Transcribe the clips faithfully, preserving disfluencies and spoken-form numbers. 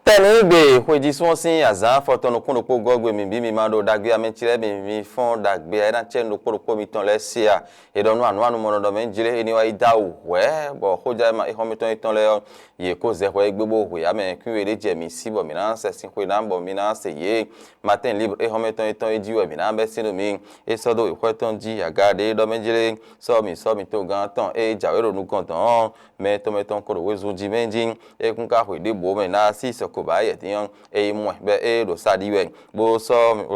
Tɛnigbe xwejisún ɔ́ sín azǎn afɔtɔn nukún ɖokpó gɔ́gbe mǐ bǐ mi ma ɖo ɖagbe amɛ ce lɛ́ɛ mi mi fɔ́n ɖagbe ɛ ná cɛ́ nú ɖokpó ɖokpó mitɔn lɛ́ɛ se a? È ɖɔ nú anǔ anumɔnɔ ɖɔ mɛ jlé é ní wá yi dó awu hwɛ̌, bɔ xójá é xɔ́mɛtɔn yětɔn lɛ́ɛ ɔ́, yě kó zɛ hwɛ é gbé bó hwe amɛ kwín we ɖé jɛ mǐ sí bɔ mǐ ná sɛ sín xwe ná bɔ mi ná se yě. Matin Libre é xɔ́mɛtɔn yětɔn é jí wɛ mǐ ná bɛ́ sín nú mi. É sɔ́ dó wěxwɛ́ tɔn jí aga ɖé ɖɔ mɛ jlé, sɔ́ mǐ sɔ́ mǐ togán tɔn é jǎwe ɖo nukɔn tɔn ɔ́, mɛ tɔn mɛ tɔn ko ɖo wezun jí mɛ jí. É kún ka xwe ɖěbǔ mɛ ná sí sɔkobǎ yɛ̌tín ɔ́, é yi mɔ ɛ bɔ é ɖo sa ɖi wɛ, bó sɔ́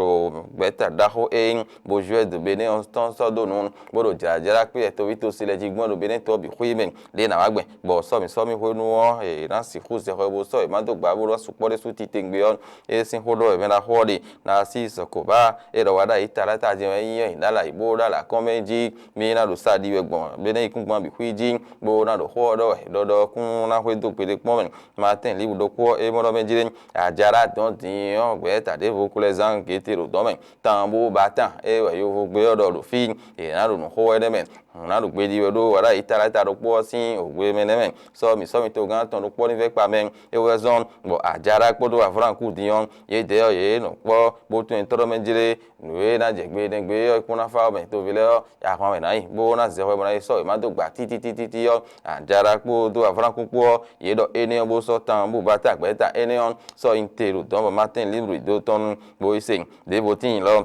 gbɛ̌ta ɖaxó e nyí Bozuwɛ́ ɖo Benɛ́ ɔ́ tɔn sɔ́ dó nǔ, bó ɖo jlǎjlá kpé yɛtɔ́ví tosi lɛ́ɛ jí gbɔn ɖo Benɛ́ to ɔ́ bǐ xwé mɛ ɖě ná wá gbɛn, bɔ sɔ́mǐ sɔ́mǐ hwenu ɔ́, è nǎ sixú zɛ hwɛ bó sɔ́ è má dó gbǎ bó ná sukpɔ́ ɖésú titewungbe ɔ́. É sín xó ɖɔ wɛ mɛ ná xɔ ɔ́ ɖe ná sí sɔkobǎ, é ɖɔ wá ɖo ayǐ taɖáta jɛ́n wɛ nyí ɔ́, è nǎ lɛ ayǐ bó ɖó alǎ kɔn mɛ jí. Mí ná ɖo sa ɖi wɛ gbɔn Benɛ́ yíkúngban bǐ xwí jí, bó ná ɖo xó ɔ́ ɖɔ wɛ ɖɔɖɔ kún ná xwedó gbeɖé kpɔ́n mɛ. Matin Libre ɖokpó ɔ́, é mɔ ɖɔ mɛ jí ɖé, ajaɖá dɔn din ɔ́, gbɛ̌ta ɖěvo ko lɛ́ zán gěte ɖo dɔ̌n mɛ. Tanbú batán é wɛ yovogbe ɔ́ ɖɔ ɖo fí, è nǎ ɖo nǔ xo wɛ nɛ́ mɛ. Nǔ ná ɖo gbe ɖi wɛ ɖó wǎ ɖo ayǐ taɖáta ɖokpó ɔ́ sín ògbe mɛ nɛ́ mɛ. Sɔ́ mǐ sɔ́ mì togán tɔn ɖokpó ní vɛ́ kpa mɛ, é wɛ zɔ́n, bɔ ajaɖá kpódó avlánku din ɔ́, yědɛɛ ɔ́, yě nɔ kpɔ́ bó tunwun tɔ́ɖɔ́ mɛ jlé. Nǔ e ná jɛ gbe nɛgbé ɔ́ kún ná fá mɛ toví lɛ́ɛ ɔ́, ahwan wɛ ná yi, bó ná zɛ hwɛ bó ná yi sɔ́ wěma dó gba títítítí ɔ́, ajaɖá kpódó avlánku kpó ɔ́, yě ɖɔ énɛ́ ɔ́ bó sɔ́ tan bó ba ta gbɛ̌ta énɛ́ ɔ́, sɔ́ nyi te ɖo dɔ̌n bɔ Matin Libre dó tɔn nu, bó yi se ɖěvo tíin lɔ.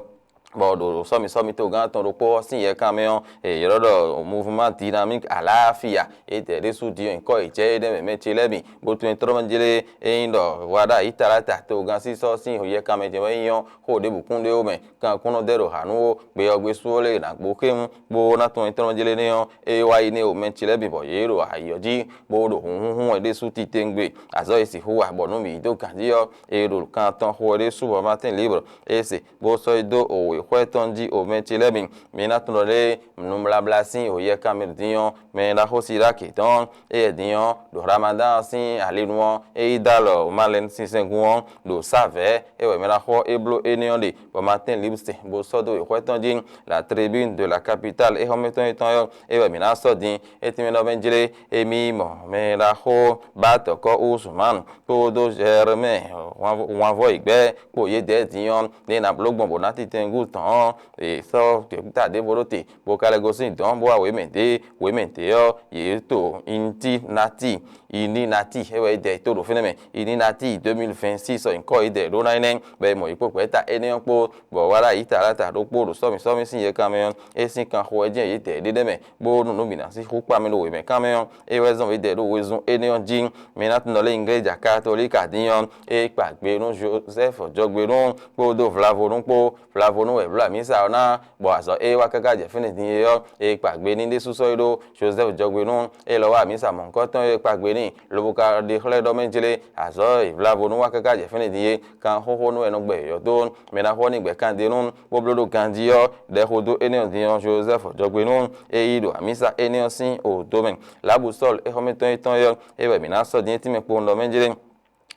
Bɔ ɖo sɔ́mi sɔ́mi togán tɔn ɖokpó ɔ́ sín yɛkan mɛ ɔ́, è ylɔ́ ɖɔ mouvement dynamique aláfíà, é tɛ ɖésú din nyǐkɔ è jɛ énɛ́ mɛ mɛ ce lɛ́ɛ mi, bó tunwun tlɔ́mɔjlé é nyí ɖɔ wá ɖo ayǐtalata togán sísɔ́ sín yɛkan mɛ jɛ́n wɛ nyí ɔ́, xó ɖěbǔ kún ɖé ó mɛ. Kankúnnɔ ɖɔ é ɖo hǎ nú ó, gbe ɔ́ gbe sú ó lé è nǎ gbó xéhún, bó ná tunwun nyǐtrɔ́mɔjlé nɛ́ ɔ́, é wá yi nɛ́ omɛ ce lɛ́ɛ bǐ bɔ yě ɖo ayǐ ɔ́ jí, bó ɖo hǔnhúnhún wɛ ɖésú titewungbe. Azɔ̌ e sixú wa bɔ nú mǐ yi dó ganjí ɔ́, é ɖo kan tɔn xo wɛ ɖésú bɔ Matin Libre é se, bó sɔ́ yi dó wěxwɛ́ tɔn jí omɛ ce lɛ́ɛ bǐ. Mi ná tunwun ɖɔ lé nǔmláblá sín yɛkan mɛ dín ɔ́, mɛ e ɖo axó Siráki tɔn, éyɛ́ din ɔ́, ɖo Hlamadán ɔ́ sín alinu ɔ́, é yi dó alɔ Malɛnu sinsɛngun ɔ́, ɖo sávɛ̌ é wɛ mɛ ná xɔ é bló énɛ́ ɔ́ ɖe, bɔ Matin Libre se bó sɔ́ dó wěxwɛ́ tɔn jí. La Tribune de la Capitale é xɔ́mɛtɔn yětɔn ɔ́, é wɛ mǐ ná sɔ́ din. É tɛ́nmɛ ɖɔ mɛ jlé, émí mɔ mɛ e ɖo axó Batɔkɔ Usumanu kpódó Germain Wanvɔ́ yi gbɛ́ kpo yědɛɛ din ɔ́, nɛ́ è nǎ bló gbɔn bɔ ná titɛngú tɔn ɔ́, è sɔ́ ta ɖěvo ɖó te, bó ka lɛ́ gosín dɔ̌n bó wá wěmɛ dě, wěmɛ dě ɔ́, yě to Ininati, Ininati é wɛ é dɛ tó ɖo fínɛ́ mɛ. Ininati deux mille vingt-six ɔ nyǐkɔ é dɛ ɖó ná énɛ́, bɔ è mɔ yě kpó gbɛ̌ta énɛ́ ɔ́ kpó, bɔ wá ɖo ayǐtalata ɖokpó ɖo sɔ́mi sɔ́mi sín yɛkan mɛ ɔ́, é sín kanxo wɛ jɛ́n yě dɛ ɖé nɛ́ mɛ, bónú nǔ bǐ ná sixú kpa mɛ ɖo wěmɛ kan mɛ ɔ́, é wɛ zɔ́n yě dɛ ɖó wezun énɛ́ ɔ́ jí. Mi ná tunɔ lé igleja katolíka dín ɔ́, é kpa gbe nú Jozɛ́fu jɔgbenú kpódó Vlavonu kpó. Vlavonu wɛ bló amǐsa ɔ́ ná, bɔ azɔ̌ e wá káká jɛ fínɛ́ din é ɔ́, è kpa gbe n'i ɖésú sɔ́ yi ɖó Jozɛ́fu jɔgbe nú é lɔ wá amǐsa mɔ̌hunkɔtɔn e è kpa gbe n'i, lobo ka ɖe xlɛ́ ɖɔ mɛ jlé azɔ̌ e Vlavonu wá káká jɛ fínɛ́ din é, kan xóxó nú wɛ nɔ gbɛ yɔ̌yɔ́ dó mɛ ná xɔ n'i gbɛ kandénú, bó bló ɖó ganjí ɔ́, ɖɛ xo dó énɛ́ ɔ́ din ɔ́, Jozɛ́fu jɔgbe nú é yi ɖo amǐsa énɛ́ ɔ́ sín odomɛ. Lǎbusɔ́lu é xɔ́mɛtɔn yětɔn ɔ́, é wɛ mǐ ná sɔ́ din é tínmɛ kpowun ɖɔ mɛ jlé.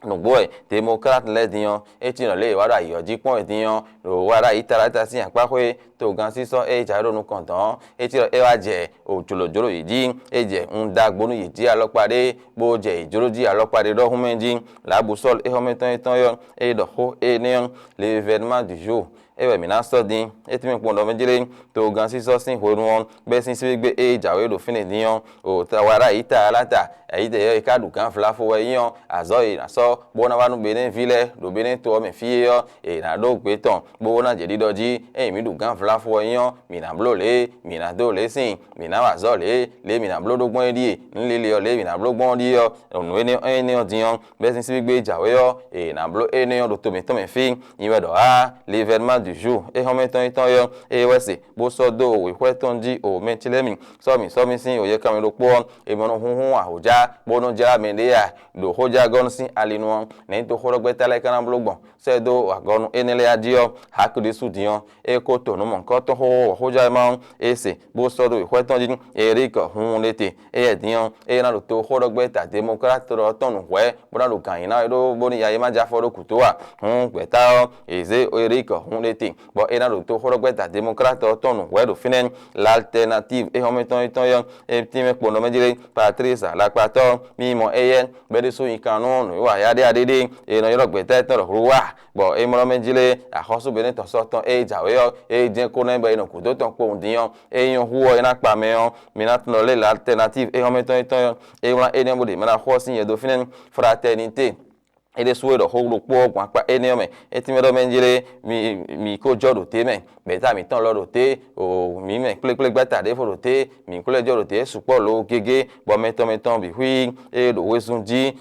Nǔgbó wɛ Demɔklát lɛ́ɛ din ɔ́, é cí nɔ lě e è wá ɖo ayǐ ɔ́ jí kpɔ́n wɛ din ɔ́, ɖo wá ɖo ayǐ taɖata sín akpáxwé togán sísɔ́ e jǎwe ɖo nukɔn dɔ̌n ɔ́, é cí nɔ é wá jɛ jlǒjló yě jí, é jɛ un ɖagbo nú yě jí alɔkpa ɖé, bó jɛ yě jló jí alɔkpa ɖé ɖɔhun mɛ jí. Lǎbusɔ́lu é xɔ́mɛtɔn yětɔn ɔ́, é ɖɔ xó énɛ́ ɔ́, l'événement du jour, é wɛ mǐ ná sɔ́ din. É tɛ́nmɛ kpɔ́n ɖɔ mɛ jlé togán sísɔ́ sín hwenu ɔ́, bɛ́ sín síbígbé e jǎwe ɖo fínɛ́ din ɔ́, o ta wá ɖo ayǐ ta alá ta, ayǐ tɛ yɔ́ è ká ɖu gǎn vlavo wɛ nyí ɔ́, azɔ̌ e è nǎ sɔ́ bó ná wá nú Benɛ́ví lɛ́ɛ ɖo Benɛ́ to ɔ́ mɛ fí é ɔ́, è nǎ ɖó gbe tɔn, bó ná jɛ ɖiɖɔ jí. Ényí mǐ ɖu gǎn vlavo wɛ nyí ɔ́, mǐ ná bló lě e mǐ ná dó lě sín, mǐ ná wa azɔ̌ lě e lě e mǐ ná bló ɖó gbɔn é ɖíe. Nǔ lili ɔ́ lě e mǐ ná bló gbɔn ɔ́ ɖíe ɔ́, nǔ énɛ́ énɛ́ ɔ́ din ɔ́, bɛ́ sín síbígbé e jǎwe ɔ́, è nǎ bló énɛ́ ɔ́ ɖo to mǐtɔn mɛ fí. Nyi wɛ ɖɔ ǎ, l'événement du jour é xɔ́mɛ tɔn nyítɔn é ɔ́, é wɛ se, bó sɔ́ dó wěxwɛ́ tɔn jí o Mɛtilɛ́mi. Sɔ́mi sɔ́mi sín o yɛkanmɛ ɖokpó ɔ́, è mɔ nɔ húnhún ahǒjá, bó nɔ́ jlá mɛɖé a ɖo xójágɔ́nú sín ali nu ɔ́, nɛ̌ toxóɖɔgbɛ́ta lɛ́ɛ ka ná bló gbɔn sɛ́ dó agɔnu énɛ́ lɛ́ɛ jí ɔ́, Haklisu din ɔ́, é ko to nǔ mɔ̌hunkɔtɔn xóxó xójɛ́mɛ ɔ́, é se, bó sɔ́ ɖó wěxwɛ́ tɔn jí. Erik hun ɖe te, éyɛ́ din ɔ́, é ná ɖo toxóɖɔgbɛ́ta Demɔklát tɔn nǔ hwɛ̌, bó ná ɖo gǎn nyi ná wɛ ɖó bónú ya é má jɛ afɔ ɖó gǔdo ǎ. Hǔn gbɛ̌ta ɔ́, è zě Erik hun ɖe te, bɔ é ná ɖo toxóɖɔgbɛ́ta Demɔklát tɔn nǔ hwɛ̌ ɖo fínɛ́. L'Alternative é xɔ́mɛ tɔn é tɔn ɔ́, é tínmɛ kpɔ́n nɔ mɛ jlé, Patrice Alakpa tɔ́, mì mɔ éyɛ́, bɔ é ɖésú nyi kan nú nǔwiwa yáɖéyáɖé ɖé, è nɔ ylɔ́ gbɛ̌ta étɔn ɖɔ hluwa, bɔ é mlɔ́ mɛ jí lé, axɔ́sú Benɛ́tɔn sɔ́ tɔn é jǎwe ɔ́, é jɛ́n kó ná ɛ bɔ è nɔ gǔdo tɔn kpowun din ɔ́, é nyɔ́ hú ɔ́, é ná kpa mɛ ɔ́, mi ná tunɔ lé l'altɛnatív éhɔ́mɛtɔn étɔn ɔ́, é wlán énɛ́ bó ɖe mɛ ná xɔ sín nyɛ dó fínɛ́. Fratɛnité. É ɖésú e ɖɔ xó ɖokpó ɔ́ gbɔn akpá énɛ́ ɔ́ mɛ. É tínmɛ ɖɔ mɛ jlé, mi mi kó jɔ ɖo té mɛ, gbɛ̌ta mǐtɔn lɔ ɖo té, o mǐ mɛ kplékplé gbɛ́ta ɖěvo ɖo té, mǐ kplɔ́ jɔ ɖo té sukpɔ́ lo gégé, bɔ mɛ tɔn mɛ tɔn bǐ xwí é ɖo wezun jí,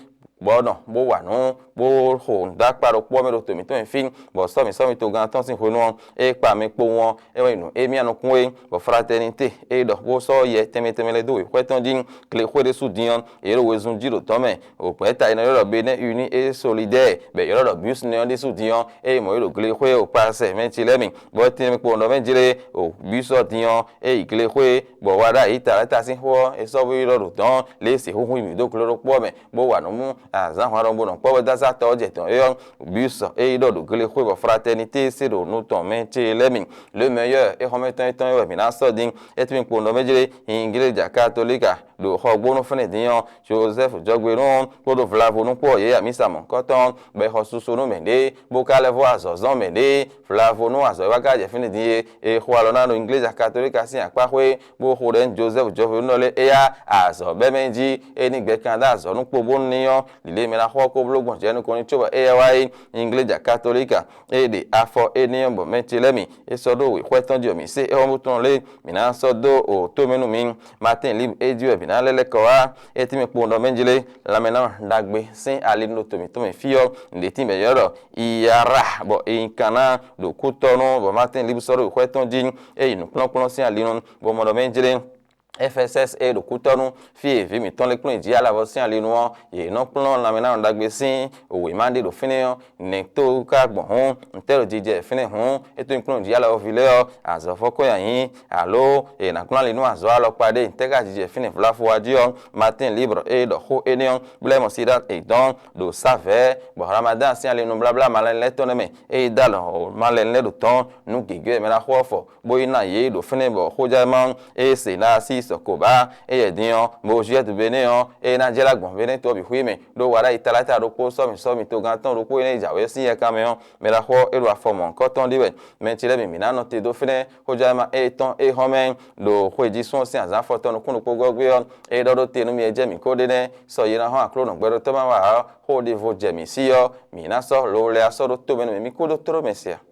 bɔ nɔ bó wa nǔ, bó xo nǔ dó akpá ɖokpó ɔ́ mɛ ɖo to mǐtɔn mɛ fí, bɔ sɔ́ mǐ sɔ́ mì togán tɔn sín hwenu ɔ́, é kpa mɛ kpowun ɔ́, é wɛ nyí nǔ émí anukún é, bɔ fratɛnité é ɖɔ bó sɔ́ yɛ tɛnmɛ tɛnmɛ lɛ́ɛ dó wěxwɛ́ tɔn jí, glexwé ɖésú din ɔ́, yě ɖo wezun jí ɖo tɔ̌ mɛ, o gbɛ̌ta e nɔ ylɔ́ ɖɔ Benɛ́ Uní é Solidɛ́ɛ, bɔ è ylɔ́ ɖɔ Bus nɛ́ ɔ́ ɖésú din ɔ́, é yi mɔ̌ yi ɖo glexwé o Pasɛ Mɛtilɛ́mi, bɔ é tɛ́nmɛ kpo nɔ mɛ jlé o Bus ɔ́ din ɔ́, é yi glexwé, bɔ wa ɖó ayi Talata sín xó ɔ́, é sɔ́ bó ylɔ́ ɖo dɔ̌n lě e sixú hu yi mǐ dó gló ɖokpó ɔ́ mɛ, bó wa nǔ mú azǎn hwan ɖɔhun bó nɔ kpɔ́ bɔ dó azǎn tɔ́ ɔ́ jɛ tɔn é ɔ́, Bus ɔ́ é yi ɖɔ ɖo glexwé bɔ Fratɛnité se ɖo nu tɔn Mɛtilɛ́mi. Le Meilleur é xɔ́mɛtɔn étɔn é wɛ mǐ ná sɔ́ din, é tɛ́nmɛ kpo nɔ mɛ jlé, Igleja Katolika ɖo xɔgbónú fɛ́nɛ din ɔ́, Jozɛ́fu jɔgbenú ɔ́ kpódó vlavo nú kpó yě amisá mɔ̌hunkɔtɔn ɔ́, bɔ è xɔ susu nú mɛɖé, bó ka lɛ́ vɔ́ azɔ̌ zɔ́n mɛɖé. Vlavo nú azɔ̌ e wá ka jɛ fínɛ́ din é, è xo alɔ ná ɖo Igleja Katolika sín akpáxwé, bó xo ɖɛ nú Jozɛ́fu jɔgbenú ɔ́ lé éyá azɔ̌ bɛ́ mɛ jí, é ní gbɛ kan dó azɔ̌ nú kpo bónú ní ɔ́, lǐlé e mɛ ná xɔ ɔ́ kó bló gbɔn jɛ̌ nukɔn ní cóbɔ éyɛ́ wá yi Igleja Katolika. É ɖe afɔ énɛ́ ɔ́ bɔ Mɛtilɛ́mi é sɔ́ ɖó wěxwɛ́ tɔn jí ɔ́, mǐ se é ɔ́ bó tɔn lé, mǐ ná sɔ́ dó o tó mɛ nú mi. Matín Libre é jí wɛ mǐ ná lɛ́ lɛ́ kɔ wá. É tínmɛ kpowun ɖɔ mɛ jlé, lanmɛnámɛ ɖagbe sín ali nú to mǐtɔn mɛ fí ɔ́, nǔɖé tínmɛ ylɔ́ ɖɔ Iyara, bɔ è nyi kan ná ɖo kútɔ́ nú, bɔ Matín Libre sɔ́ ɖo wěxwɛ́ tɔn jí, é yi nǔkplɔ́nkplɔ́n sín ali nu, bɔ mɔ ɖɔ mɛ jlé, F S S e ɖo kútɔ́ nú, fí e vǐ mǐtɔn lɛ́ kplɔ́n yi jí alavɔ sín ali nu ɔ́, yě nɔ kplɔ́n lanmɛnámɛ ɖagbe sín wěma ɖé ɖo fínɛ́ ɔ́, nɛ̌ tó ka gbɔn hǔn? Ntɛ́ ɖo jijɛ fínɛ́ hǔn? É tó nyí kplɔ́n jí alɔ ví lɛ́ɛ ɔ́, azɔ̌ fɔ́ kɔn nyi ayǐ, alo è nǎ kplɔ́n ali nú azɔ̌ alɔkpa ɖé? Ntɛ́ ka jijɛ fínɛ́ vlafo wá jí ɔ́? Matín Libre e ɖɔ xó énɛ́ ɔ́, bó lɛ́ mɔ Sidat Edɔn ɖo sávɛ̌, bɔ Halamadán sín ali nu bláblá malɛnu lɛ́ɛ tɔn nɛ́ mɛ, é yi dó alɔ malɛnu lɛ́ɛ ɖo tɔ́n nú gěgé e mɛ ná xo ɔ́ fɔ, bó yi ná yě ɖo fínɛ́ bɔ xójɛ́mɛ e Senasi sɔ ko ba éyɛ́ din ɔ́, Bozuɛ́tu Benɛ́ ɔ́, é ná jlá gbɔn Benɛ́ to ɔ́ bǐ xwí mɛ, ɖó wa ɖ'ayǐ tlátá ɖokpó sɔ́ mǐ sɔ́ mǐ togán tɔn ɖokpó énɛ́ jǎwe sín yɛkanmɛ ɔ́, mɛ ɖaxó ɔ́ é ɖo afɔ mɔ̌hunkɔtɔn ɖi wɛ. Mɛ ce lɛ́ɛ bǐ mǐ ná nɔ te dó fínɛ́, xójɛ́mɛ étɔn e hɔn mɛ ɖo xwe jí sún ɔ́ sín azǎn afɔtɔn nukún ɖokpó gɔ́ gbé ɔ́, é ɖɔ ɖó te nú mi e jɛ mǐ ko ɖe nɛ́, sɔ yi ná hɔn aklúnɔ gbɛɖótɔ́ ma wa ɔ́, xó ɖěvo jɛ mǐ sí ɔ́, mǐ ná sɔ́ lowlɛ́ ɔ́ sɔ́ ɖó tomɛ nú mǐ, mǐ kúdó tló mɛ se ǎ.